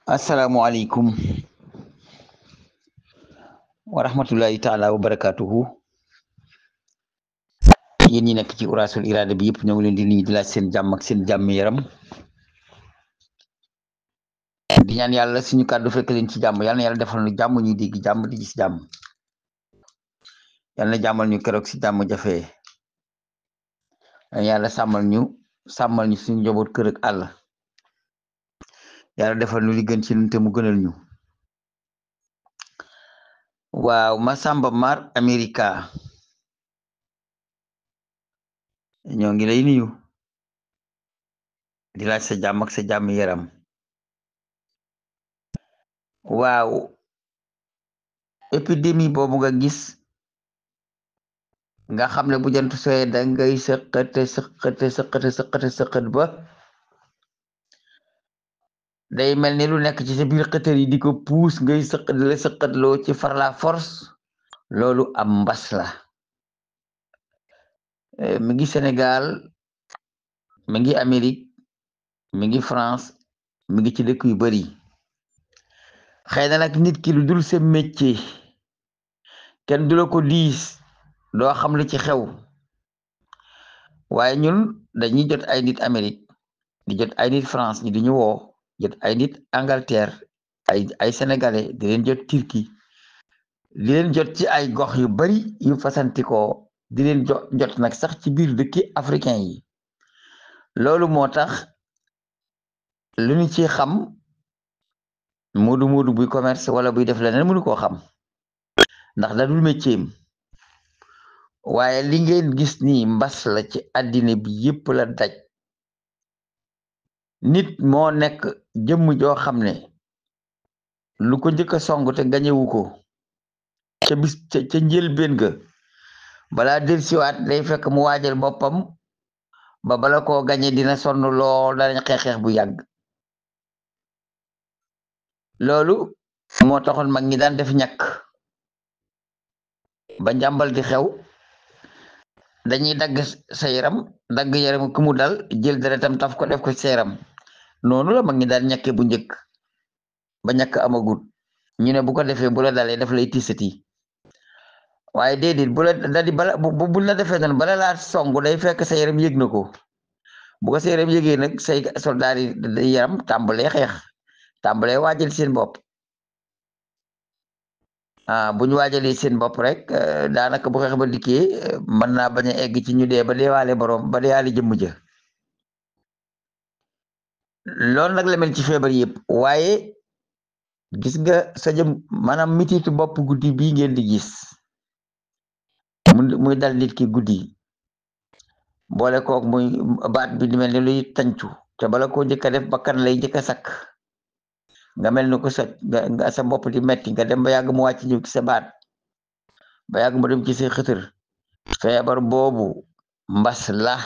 asalaamualeykum wa rahmatullahi taala wa barakatuhu. yéen ñi nekk ci Uras-ul Irada bi yëpp ñoo ngi leen di nuyu di laaj seen jàmm ak seen jàmm yaram di ñaan yàlla suñu kàddu fekk leen ci jàmm. yal na yàlla defal ñu jàmm ñuy dégg jàmm di gis jàmm. yal na jàmmal ñu keroog si jàmm jafe. yàlla sàmmal ñu suñu njaboot kër ak àll. yàlla defal ñu li gën ci ñun te mu gënal ñu. waaw Masamba Mar America ñoo ngi lay nuyu di laaj sa jàmm ak sa jàmm yaram. waaw épidémie boobu nga gis nga xam ne bu jant sooyee da ngay sëqate ba day mel ni lu nekk ci sa biir xëtër yi di ko puus ngay sëqatloo ci far la force. loolu am mbas la. mi ngi Sénégal, mi ngi Amérique, mi ngi France, mi ngi ci dëkk yu bari. xëy na nag nit ki lu dul sa métier kenn du la ko diis doo xam lu ci xew. waaye ñun dañuy jot ay nit Amérique di jot ay nit France ñi di ñu woo, jot ay nit Angleterre, ay sénégalais di leen jot Turquie, di leen jot ci ay gox yu bari yu fasantikoo, di leen jot nag sax ci biir dëkki africain yi. loolu moo tax lu ñu ci xam moodu buy commerce wala buy def leneen mënu koo xam ndax da dul métier. waaye li ngeen gis nii mbas la ci àddina bi yépp la daj. nit moo nekk jëmm joo xam ne lu ko njëkk a song te gañewu ko ca njëlbéen ga balaa delsiwaat day fekk mu waajal boppam ba bala koo gañe dina sonn lool, danañ xeex bu yàgg. loolu moo taxoon mag ñi daan def ñàkk ba njàmbal di xew. dañuy dagg sa yaram dagg yaram ku mu dal jël deretam taf ko def ko sa yaram. noonu la mag ñi daan ñàkke bu njëkk ba ñàkk amagut. ñu ne bu ko defee bu la dalee daf lay tisati. waaye déedéet bu la dadi bu la defee noonu bala laa songu day fekk sa yaram yëg na ko. bu ko sa yaram yëgee nag say soldaar yi yaram tàmbalee xeex, tàmbalee waajal seen bopp. bu ñu waajalee seen bopp rek daanaka bu xeex ba dikkee mën naa bañ a egg ci ñu dee ba deewaale borom ba deewaale jëmm ja. loolu nag la mel ci feebar yëpp. waaye gis nga sa jëm maanaam mititu bopp guddi bii ngeen di gis muy dal nit ki guddi, boole kook muy baat bi di mel ni luy tancu te bala koo njëkk a def bakkan lay njëkk a sakk. nga mel ni ko nga sa bopp di metti nga dem ba yàgg mu wàcc ñëw ci sa baat, ba yàgg mu dem ci sa xëtër. feebar boobu mbas la,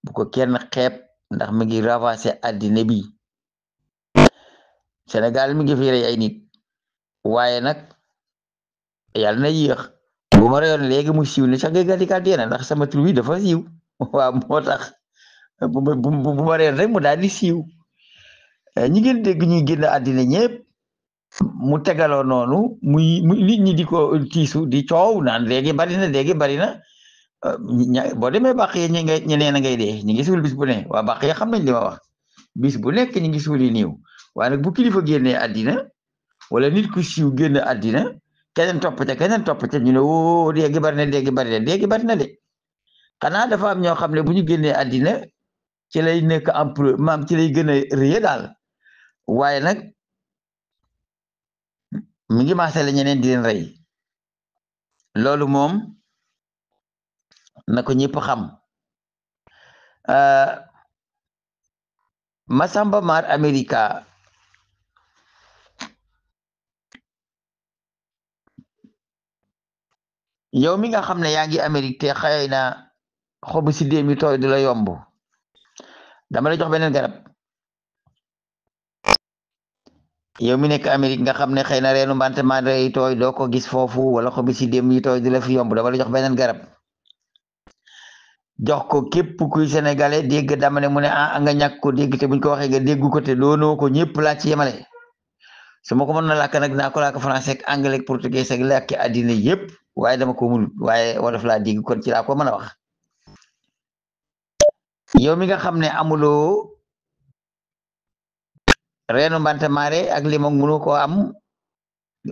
bu ko kenn xeeb ndax mi ngi ravagé àddina bi. Sénégal mi ngi fi rey ay nit waaye nag yàlla na yéex. bu ma reyoon léegi mu siiw ni sax nga gadika deena ndax sama tur wi dafa siiw. waaw moo tax bu ma reyoon rek mu daal di siiw. ñi ngeen dégg ñuy génn àddina ñëpp mu tegaloo noonu muy nit ñi di ko tiisu di coow naan léegi bari na boo demee bàq yi ñeneen a ngay dee ñi ngi suul bis bu ne. waa bàq yi xam nañ li ma wax. bis bu nekk ñi ngi suuli niiw. waaye nag bu kilifa génnee àddina wala nit ku siiw génn àddina keneen topp ca ñu ne woo léegi bari na de. xanaa dafa am ñoo xam ne bu ñu génnee àddina ci lay nekk empereur maam ci lay gën a rëy daal. waaye nag mi ngi maasale ñeneen di leen rey. loolu moom na ko ñëpp xam. Masamba Mar America yow mi nga xam ne yaa ngi Amérique te xëy na xobu si déem yi tooy du la yomb, dama la jox beneen garab. yow mi nekk Amérique nga xam ne xëy na reenu mbante mànde yi tooy doo ko gis foofu, wala xobi si déem yi tooy du la fi yomb, dama la jox beneen garab. jox ko képp kuy sénégalais dégg dama ne mu ne nga ñàkk ko dégg te buñ ko waxee nga déggu ko te doonoo ko ñëpp laa ci yemale. su ma ko mën na làkk nag dinaa ko làkk français ak anglais ak portugais ak làkki àddina yëpp waaye dama ko mënut waaye wolof laa dégg kon ci laa ko mën a wax yow mi nga xam ne amuloo reenu mbante maare ak limon mënu ko am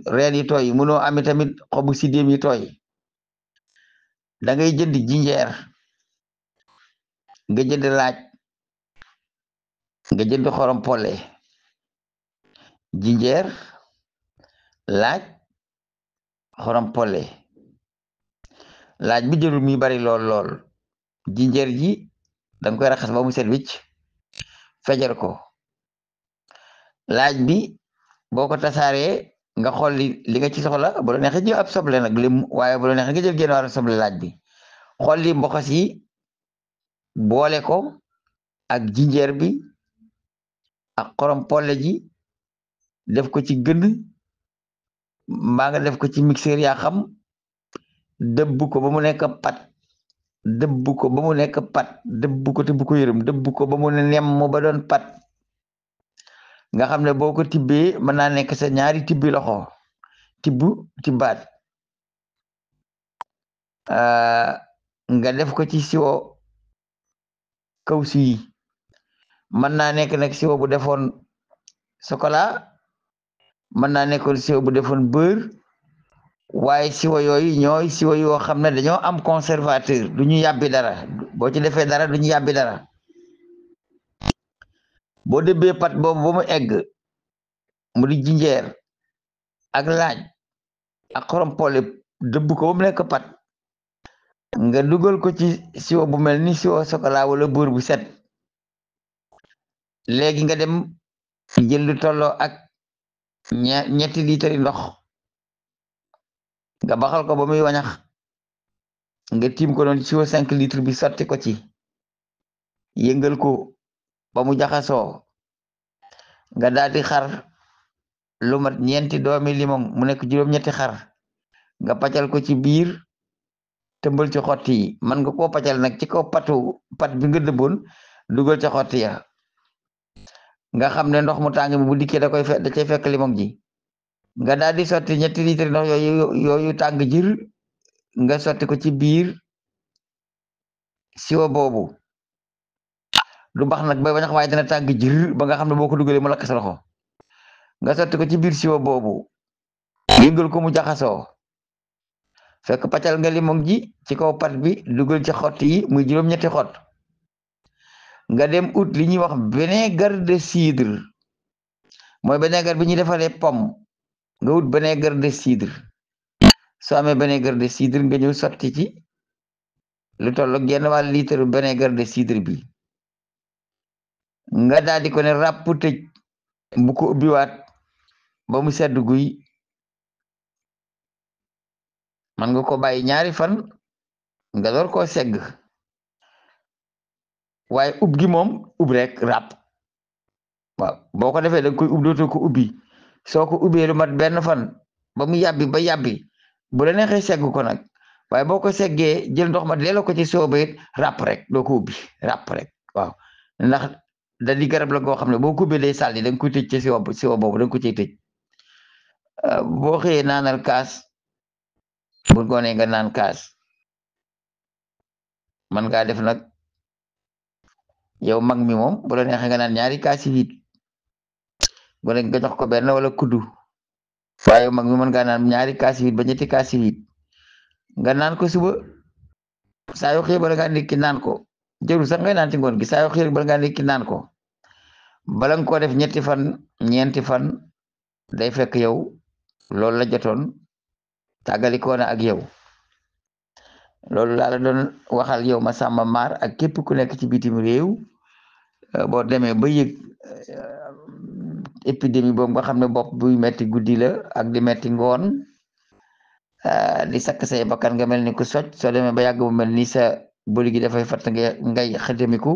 reen yi tooy mënoo ami tamit xobu sidéem yi tooy da ngay jënd jinjeer nga jënd laaj nga jënd xorom pole jinjeer laaj xorom pole laaj bi jërul muy bari lool jinjeer ji danga koy raxas ba mu set wicc fejar ko laaj bi boo ko tasaaree nga xool li nga ci soxla bu la neexee jël ab soble nag lim waaye bu la neexee nga jël génn wàllu soble laaj bi xool li mboxos yi boole ko ak jinjeer bi ak xorom pole ji def ko ci gën mbaa nga def ko ci mixeur yaa xam dëbb ko ba mu nekk pat dëbb ko ba mu nekk pat dëbb ko te bu ko yërëm dëbb ko ba mu ne nemm ba doon pat nga xam ne boo ko tibbee mën naa nekk sa ñaari tibbi loxo tibbaat nga def ko ci siwo kawsu yi mën naa nekk nag siwo bu defoon chocolat mën naa nekkoon siwo bu defoon beurre waaye siwo yooyu ñooy siwo yoo xam ne dañoo am conservateur du ñu yàbbi dara boo ci defee dara du ñu yàbbi dara boo dëbbee pat boobu ba mu egg mu di jinjeer ak laaj ak xorom pole dëbb ko ba mu nekk pat nga dugal ko ci siwo bu mel ni siwo chocolat wala beurre bu set léegi nga dem jël lu tolloo ak ñetti litre ndox nga baxal ko ba muy wañax nga tiim ko noonu siwo 5 litres bi sotti ko ci yëngal ko ba mu jaxasoo nga daal di xar lu mat ñeenti doomi limon mu nekk juróom-ñetti xar nga paccal ko ci biir tëmbal ci xotti yi man nga koo paccal nag ci kaw pat bi nga dëbboon dugal ca xotti ya nga xam ne ndox mu tàng mi bu dikkee da cay fekk limon ji nga daal di sotti ñetti litre ndox yooyu tàng jër nga sotti ko ci biir siwo boobu du bax nag bay bañax waaye dina tàng jër ba nga xam ne boo ko dugalee mu lakk sa loxo nga sotti ko ci biir siwo boobu yëngal ko mu jaxasoo fekk paccal nga limon ji ci kaw pat bi dugal ci xott yi muy juróom-ñetti xott nga dem ut li ñuy wax vinaigre de cidre mooy vinaigre bi ñuy defaree pomme nga ut vinaigre de cidre soo amee vinaigre de cidre nga ñëw sotti ci lu toll genn wàll litre vinaigre de cidre bi nga daal di ko ne ràpp tëj bu ko ubbiwaat ba mu sedd guy man nga ko bàyyi ñaari fan nga door koo segg waaye ub gi moom ub rek ràpp waaw boo ko defee da nga koy ub dootoo ko ubbi soo ko ubbee lu mat benn fan ba mu yàbbi ba yàbbi bu la neexee segg ko nag waaye boo ko seggee jël ndox ma delloo ko ci sooba it ràpp rek doo ko ubbi ràpp rek waaw ndax da di garab la goo xam ne boo ko ubbee day sàlli da nga koy tëj ci siwo boobu da nga ko ciy tëj boo xëyee naanal kaas bu ngoonee nga naan kaas man ngaa def nag yow mag mi moom bu la neexee nga naan ñaari kaasi wiit bu nekk nga jox ko benn wala kuddu waaye mag mi mën ngaa naan ñaari kaasi wiit ba ñetti kaasi wiit nga naan ko suba saa yoo xëyee bala ngaa ndékki naan ko jërul sax ngay naan ci ngoon gi saa yoo xëyee bala ngaa ndékki naan ko bala nga koo def ñetti fan ñeenti fan day fekk yow loolu la jotoon tàggalikoo na ak yow loolu laa la doon waxal yow Massamba Mar ak képp ku nekk ci bitim réew boo demee ba yëg épidémie boobu nga xam ne bopp buy metti guddi la ak di metti ngoon di sakk say bakkan nga mel ni ku socc soo demee ba yàgg bu mel ni sa boli gi dafay fatt ngay xëtamiku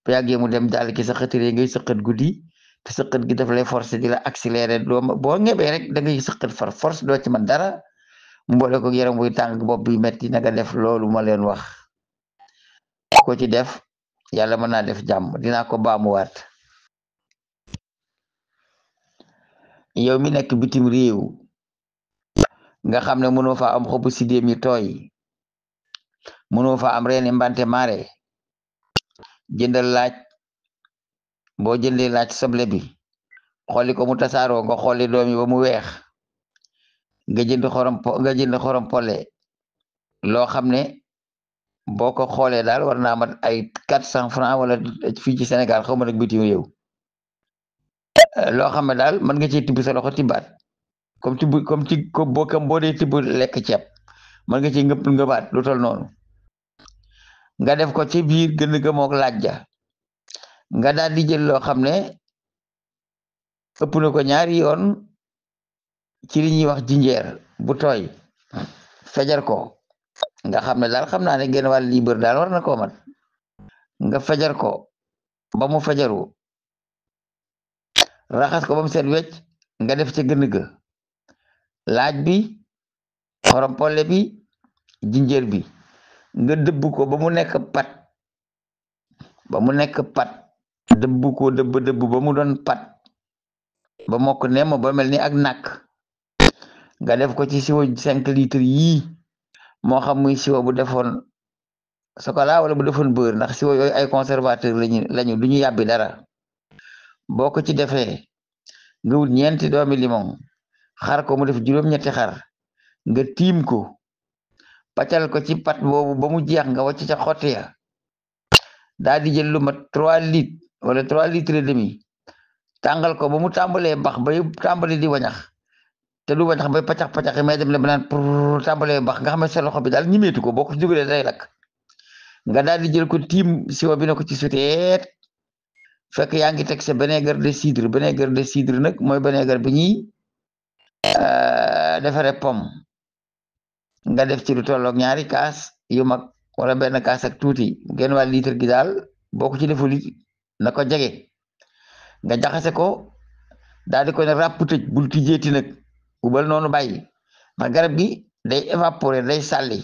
bu yàggee mu dem jàll ki sa xëtëree ngay sëqat guddi te sëqat gi daf lay forcer di la accélérer boo ngebee rek da ngay sëqat far force doo ci man dara mu boole ko yaram buy tàng bopp buy metti na nga def loolu ma leen wax ko ci def yàlla mën naa def jàmm dinaa ko baamuwaat yow mi nekk bitim réew nga xam ne mënoo fa am xobu sidéem yi tooy mënoo fa am reeni mbante maare jëndal laaj boo jëndee laaj soble bi xolli ko mu tasaaroo nga xolli doom yi ba mu weex nga jënd xorom pole loo xam ne boo ko xoolee daal war naa mat ay 400 francs wala fii ci Sénégal xaw ma nag bitim réew loo xam ne daal mën nga cee tibb sa loxo tibbaat comme boo dee tibb lekk ceeb mën nga cee ngëbaat lu tol noonu nga def ko ci biir gën ga mook laaj ja nga daal di jël loo xam ne ëpp na ko ñaari yoon ci li ñuy wax jinjeer bu tooy fajar ko nga xam ne daal xam naa ne genn wàll liibër daal war na koo mat nga fajar ko ba mu fajaru raxas ko ba mu set wecc nga def ca gën ga laaj bi xorom polle bi jinjeer bi nga dëbb ko ba mu nekk pat dëbb ko dëbb ba mu doon pat ba mokk nemm ba mel ni ak nàkk nga def ko ci siwo 5 litres yii moo xam muy siwo bu defoon chocolat wala bu defoon beurre ndax siwo yooyu ay conservateur lañu du ñu yàbbi dara boo ko ci defee nga wut 4 doomi limon xar ko mu def juróom-ñetti xar nga tiim ko paccal ko ci pat boobu ba mu jeex nga wàcc ca xotti ya daal di jël lu mat 3 litres wala 3 litres et demi tàngal ko ba mu tàmbalee bax bay tàmbali di wañax te du wañax bay paccax mais dem le ba naan pour tàmbalee bax nga xam ne sa loxo bi daal ñimeetu ko boo ko dugalee day lakk nga daal di jël ko tiim siwo bi ne ko ci suteet fekk yaa ngi teg sa vinaigre de cidre nag mooy vinaigre bi ñuy defaree pomme nga def ci lu tolloog ñaari kaas yu mag wala benn kaas ak tuuti genn wàll litre gi daal boo ko ci deful na ko jege nga jaxase ko daal di ko ne ràpp tëj bul tijjeeti nag ubal noonu bàyyi ndax garab gi day évaporer day sàlli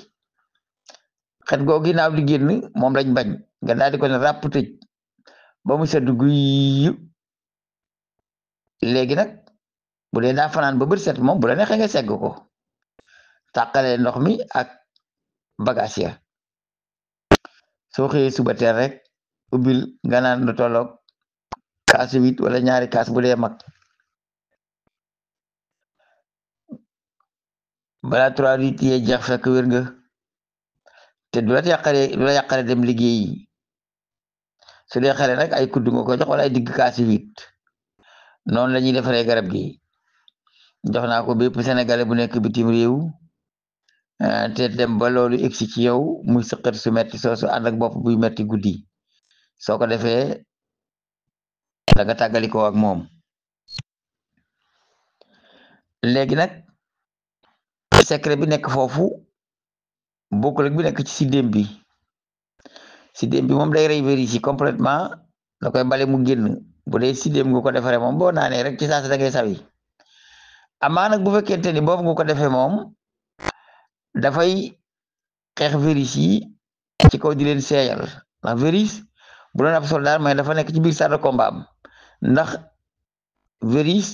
xet goo ginnaaw di génn moom lañ bañ nga daal di ko ne ràpp tëj ba mu sedd guy léegi nag bu dee daa fanaan ba bët set moom bu la neexee nga segg ko tàqalee ndox mi ak bagaas ya soo xëyee suba teel rek ubbil nga naan lu tolloog kaas 8 wala ñaari kaas bu dee mag balaa 3 litres yee jeex fekk wér nga te du la yàqale dem liggéeyi su dee xale nag ay kudd nga ko jox wala ay digg kaas 8 noonu la ñuy defaree garab gi jox naa ko bépp sénégalais bu nekk bitim réew te dem ba loolu egsi ci yow muy sëqët su metti soosu ànd ak bopp buy metti guddi soo ko defee da nga tàggalikoo ak moom léegi nag secret bi nekk foofu bokkul ak bi nekk ci siddéem bi moom day rey virus yi complètement da koy bale mu génn bu dee siddéem nga ko defaree moom boo naanee rek ci saa si da ngay sawi amaa nag bu fekkente ni boobu nga ko defee moom dafay xeex virus yi ci kaw di leen seeyal ndax virus bu doon ab soldat mais dafa nekk ci biir salle de combat am ndax virus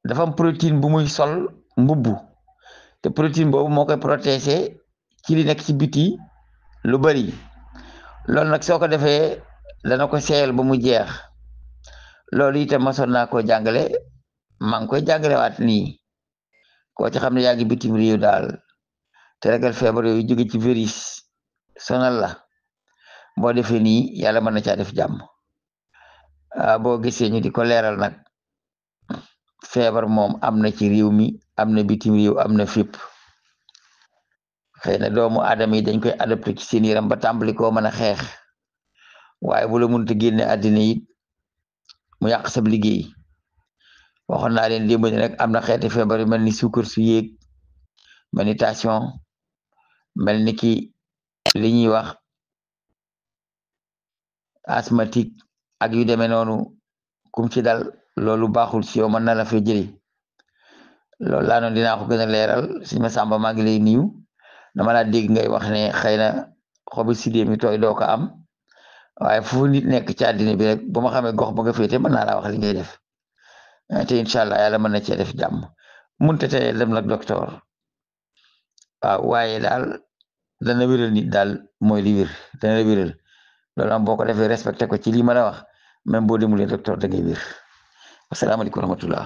dafa am protéine bu muy sol mbubbu te protéine boobu moo koy protéger ci li nekk ci biti lu bari loolu nag soo ko defee dana ko seeyal ba mu jeex loolu itam masoon naa koo jàngale maa ngi koy jàngalewaat nii koo ci xam ne yaa ngi bitim réew daal te ragal feebar yooyu jóge ci virus sonal la boo defee nii yàlla mën na caa def jàmm boo gisee ñu di ko leeral nag feebar moom am na ci réew mi am na bitim réew am na fépp xëy na doomu aadama yi dañ koy adopté ci seen yaram ba tàmbali koo mën a xeex waaye bu la mënta génne àddina it mu yàq sab liggéey waxoon naa leen démb ni rek am na xeeti feebar yu mel ni suukar su yéeg mel ni tension mel ni ki li ñuy wax asthmatique ak yu demee noonu kum ci dal loolu baaxul ci yow mën na la fee jëli loolu laa noonu dinaa ko gën a leeral suñu ma sàmba maa ngi lay nuyu dama laa dégg ngay wax ne xëy na xobi sidéem mi tooy doo ko am waaye fu nit nekk ci àddina bi rek bu ma xamee gox ba nga féete mën naa laa wax li ngay def te incha allah yàlla mën na cee def jàmm munte te dem nag docteur waaw waaye daal dana wéral nit daal mooy li wér dana la wéral loolu am boo ko defee respecté ko ci lii ma la wax même boo demulee docteur da ngay wér asalaamaaleykum wa rahmatullah